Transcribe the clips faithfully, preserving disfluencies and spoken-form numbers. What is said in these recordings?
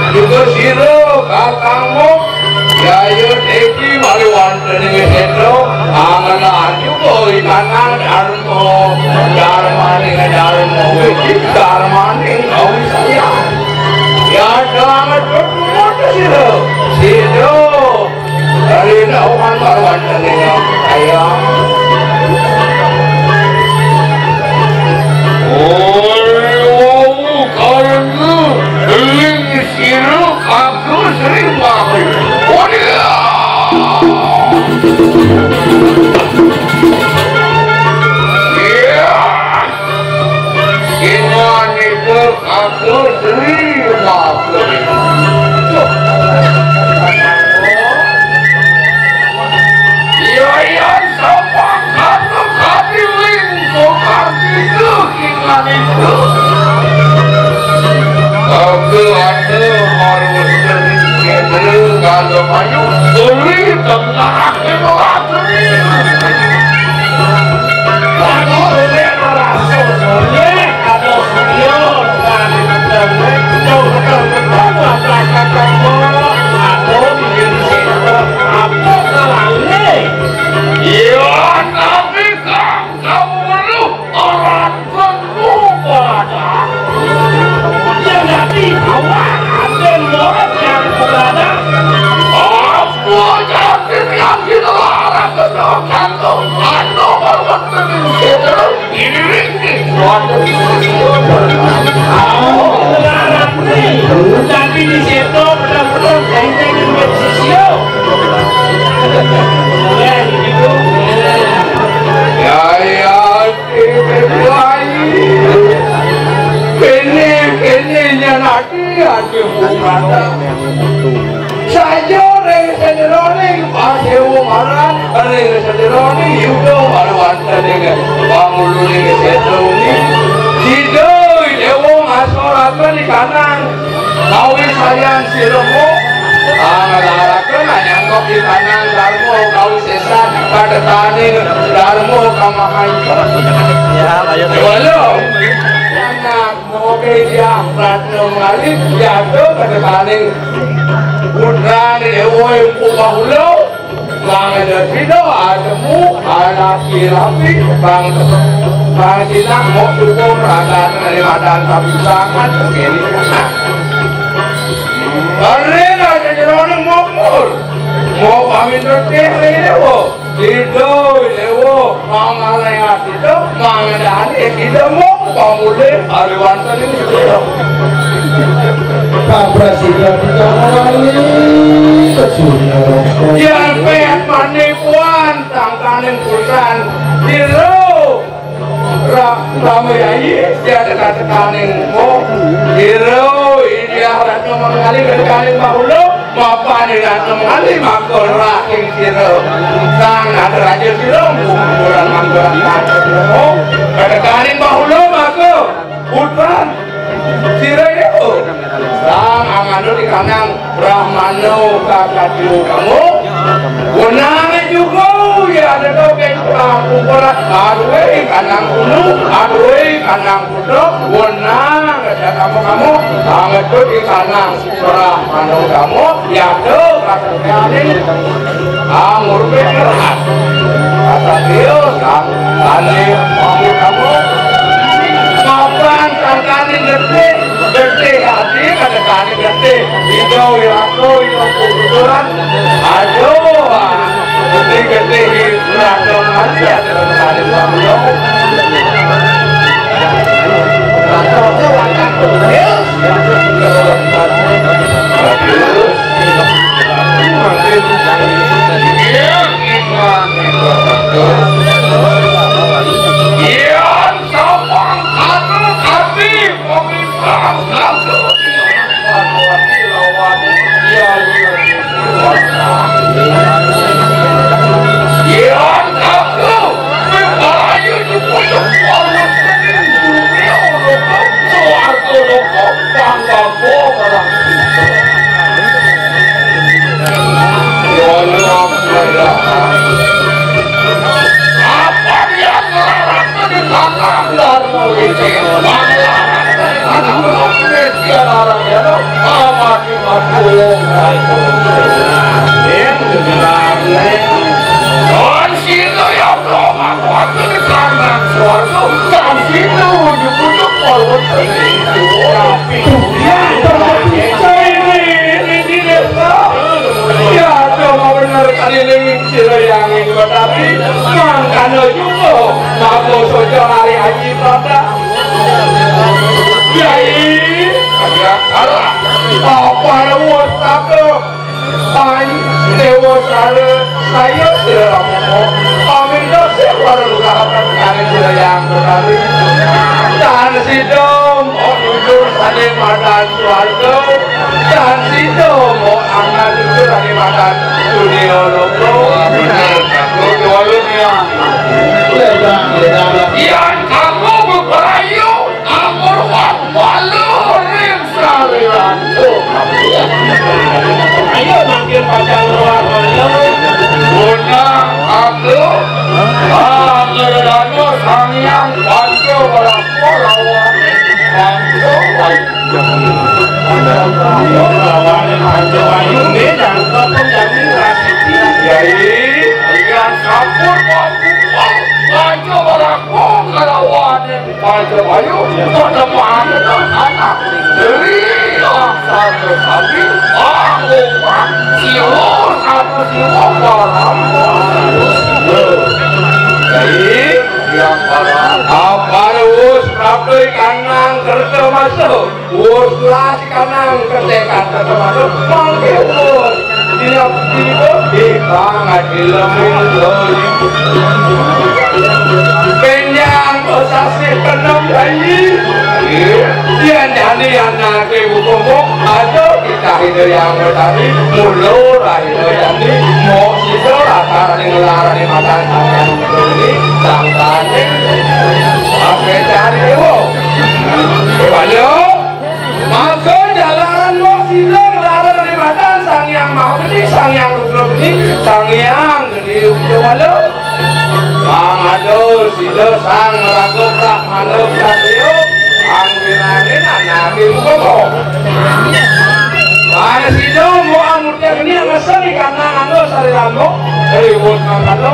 Juga sira kakangmu, Jaya Deki mari wonten ing setra, angen juga ikanan dharma, dharmaning dharma wiji, dharmaning kawisayan. Ya, sanget berkumut sira. Sira. Dari dauhan marwandaning ayam. Ora wau karena ling sira aku Sri Mati. Wadia. Iya. Sinanika aku Sri Mati. Iya, iya, sapa kata kadiling kok kaki ke kingan itu. Aku ada harus dari Kendra kalau mayu, uli tengah akhir lagi. Iya, tapi kan kamu perlu orang penuh pada. Yang jadi awak dan orang yang berada. Apa jadi yang dilarang? Anu, anu, anu, anu. Tapi di situ betul-betul enteng dengan sisio. Ya, ya, kene, kene, ya, nanti, ya, Saja ring sajeroning pasewa maran, ring sajeroning yuda marwantening panguluning setra wengi. Sida dewa ngasoraken ikanang kawisayan sira mo, anglaraken anyangkep ikanang dharma kawisesan kadekaning dharma kamahancur. Ya, ayo. Dewa lo. Oke, ya, Ratna Mali, ya, tuh, kadekaning putrane dewa Empu Bahula, bang ada sida, ademu, anak sirapi, bang, bang sinak, mau syukur, raga dari madan sapisangan, begini. Karena ada jeroning mokor, mau pamit rekeh, ini, wo. Sida, Dewa, mangalaya sida, mangandani sida, mung pamulih kaliwanten ing sida. Kaprasida kita ngalami sesunya. Yen pet manipuan tangkaning pusan, sira. Ra-, Rama Yayi, ya teka-tekaning mo. Ira, India Ratna Mangali, tekaning bahula, mapan Ratna Mangali, maka raking sira. Sang Nataraja sira, kumpulan manggaran sira mo. Tekaning bahula, maka putran sira ya. Sang angandut ikanang Brahmana kakadwa kamu. Wenang juga ya ada dogen pangkumpul aduwe kanang ulu, aduwe kanang putra, wenang ada kamu kamu, angetut ikanang Brahmana kamu, ya ada kakadwa. Amur bergerak. Kata dia, kan, tadi, amur kamu. Mapan, tangkani, getih. Getih, hati, kata tani, getih. Hijau, hijau, hijau, kebetulan. Aduh, ah. Getih, getih, hijau, hati, ada tani, kamu. Apa dia ngelarang di belakang dan polisi? Manglarang dari sana belum Kristian arang dia, no? Amat Pan dewa sare saya sira rampung. Pamirsa sing para lukahaken kare sira yang berkari. Dan sida mok nuju sane madan swarga. Dan sida mok angan nuju sane madan dunia loka. Bener, betul, betul, ya. Yang kamu berperayu, amur wak malu ring Saliran. Ayo mangkin pacang luar malu. Gunang aku, Anggadana Sang Hyang Panca Brahma lawan Panca Wayu. Lawan Panca Wayu, nggih, jangkep pun jami rasiki. Yai, lian sampun mampu Panca Brahma kalawan Panca Wayu, pertemanan anak. Beri laksana sami, panguman, siwa, satu siwa, parama. Jadi, yang para, apa wus prapta kanang kerta masa, wus las kanang ketekan kerta masa, mangke wus. Dina tiba di pangat ilmu doi. Benjang sasih penem janji. Yen jani anake buku mok, ada kita ida yang bertani, mula rahina jani, mok sida latar ning larane matan sampeyan ini, sangkane. Sampai cari dewa. Kembali. Maka jalaran mok sida nglarang ring matan Sang Hyang Maha Gede, Sang Hyang Rudra Gede, Sang Hyang Gede Rudra Mala. Sang Adul, sida sang maraga Brahmana Pradya, anggirane anake mukama. Lan sida mok angutek ni ngesen ikanang anu sari rambut, ribut mangkalo,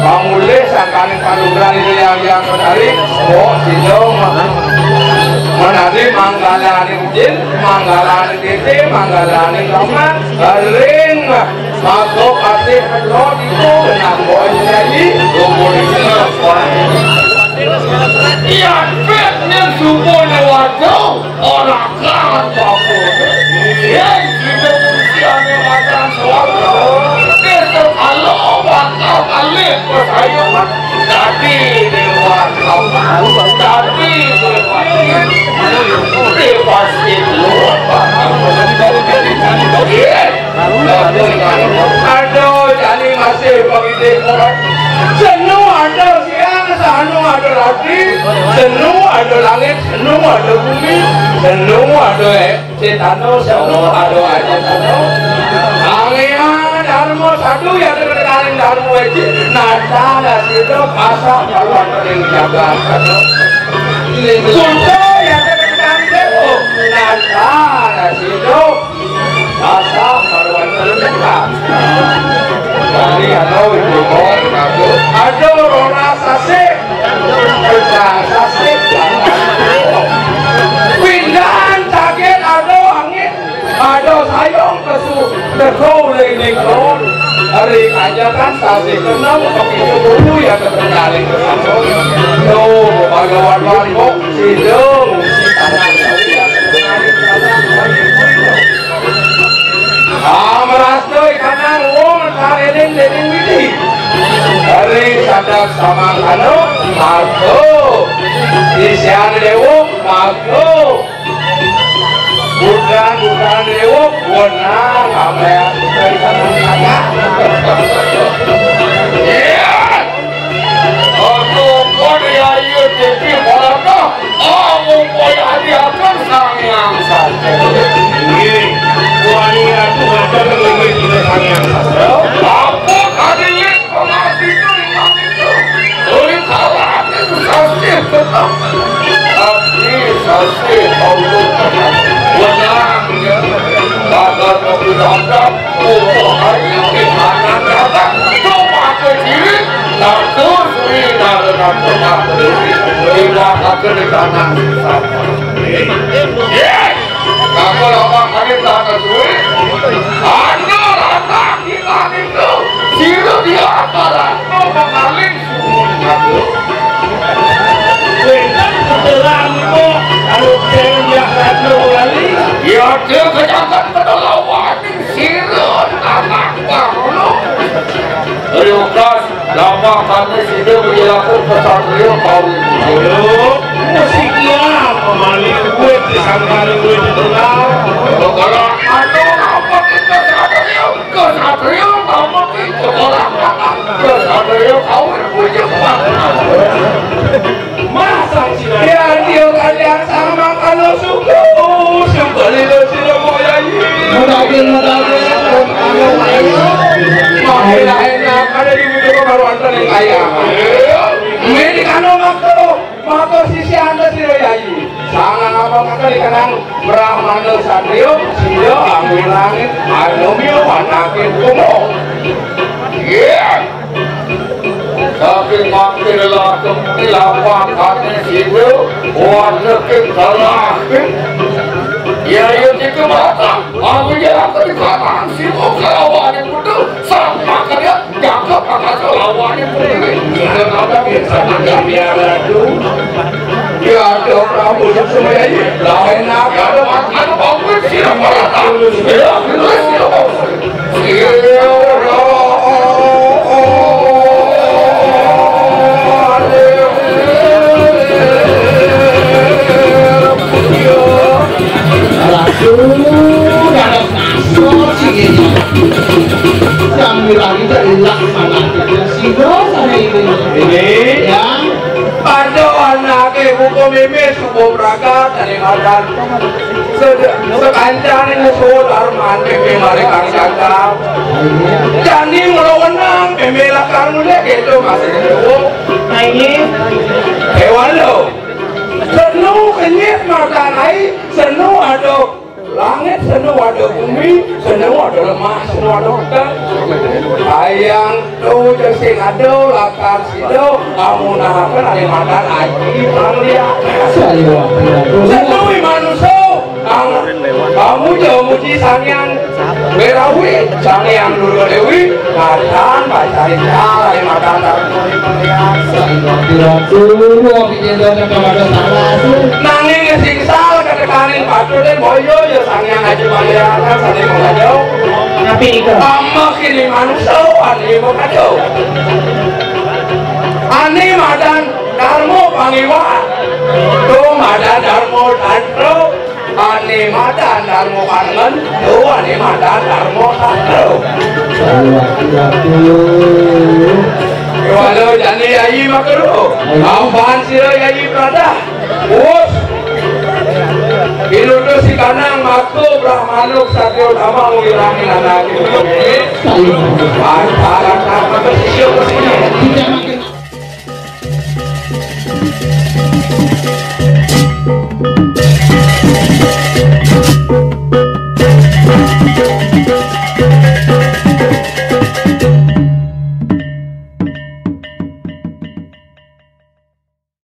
pamulih sangkaning panugrahan Ida Hyang Hyang Betari, mok sida menadi manggalane Jin, manggalane titi, manggalane kamar, ring, maka patih pedro ditu, nambah jadi, lumur itu. Yan pet ning subuh lewat jauh, ora kan bapu. Yen kita usiane macan suara, kita kalau bakal balik ke saya. Tapi lewat apa? Tapi lewat itu. Bebas itu. Iya. Aduh, jani masih begitu. Senu ada siang, sanu ada rati, senu ada langit, senu ada bumi, senu ada eh. Cetana semu ado aja tano. Angya dharma sadu ya terkekaling dharma eci nata sida pasah kaluan ring jagat tano. Kuda ya terkekaling dewa nata sida pasah kaluan ring jagat. Kali ado ibu kau ado rona sasih. Pindahan sakit ada angin, ada sayong kesu, teko oleh nikon. Hari aja kan sasi kenal, begitu dulu ya keterkali kesambung. Tuh, Bhagawan Warmo, sidung, si tangan. Amrasta ikanang wong karening dening widi. Hari sadak samangkana, maka isian dewa, maka bukan-bukan dewa, wenang amraya. Iya. Aku pun ya iya jadi para Amu poyadiaken Sang Hyang Sati. Inggih. Terima kasih di kanan. Yes. Aku lapar kali tanah suwi. Anda rata kita itu. Siru dia antara mau mengalir. Aku. Wénten setelan kok, kalau saya biasa dua kali. Ya, dia kejakan pada lawan. Sirun anak banglo. Riukas, lama kami sida menjelaskan pesantren baru. Ayo, musik ya, pemali duit di sangkal duit di tengah. Kalau anu apa kita kesatria, kesatria apa kita orang anak kesatria kawin punya. Masang sih. Ya, dia kalian sama kalau suku, suku lilo silo moyai. Mudagin, mudagin. Makin enak ada di butuh baru antar yang kaya. Ini kan waktu, waktu sisi anda silo yai. Sangang apa kata dikenang Brahmana Satrio, silo angin langit, anomio anakin kumo. Iya. Tapi makin lakem di lapangan sini, warna kekalahan. Ya, ya, di kemata, aku ya, aku di kanan, si mau kelawan yang betul, sama kalian, jaga pakai lawan yang betul. Kita kata biasa, ada biar laju. Ya, ada Prabu Suksma ini, lain apa? Ada makan, bangun, siapa datang? Ya, terus, ya. Ratu, ada kasur sih ini. Yang bilang itu ilah mana kita sih, sana ini. Ini? Ya. Pada anake buku mimis, buku berangkat, dari makan. Sekancane musuh darman meme mari kang cakap. Jani mula wenang meme lakar mulih gitu masih jauh. Nah, ini. Hewan lo. Senu kenyit makan ai, senu ada langit, senu ada bumi, senu ada lemah, senu ada petang. Ayang tu jesing ada lakar sida amunahaken ane makan aji panglia. Senu manusa. Kamu jauh muji Sang Hyang Wirawi, Sang Hyang Durga Dewi, kadang bacain salah yang makan. Nanging sing sal ketekaning patute boyo ya Sang Hyang Aji Pangeran sane mengajau. Tapi nika. Amah kini manusa ane mengajau. Ane madan Darmo Pangiwa. Tuh madan Darmo Tantro. Ane madan Darmo Kangen, tuh ane madan Darmo Satro. Waduh. Waduh, jani Yayi Makruh. Ampun sira Yayi Pradah. Wus. Pinutus si kanang maka Brahmana Satya Utama ngwirangi anak. Ayo. Pacaran apa sih?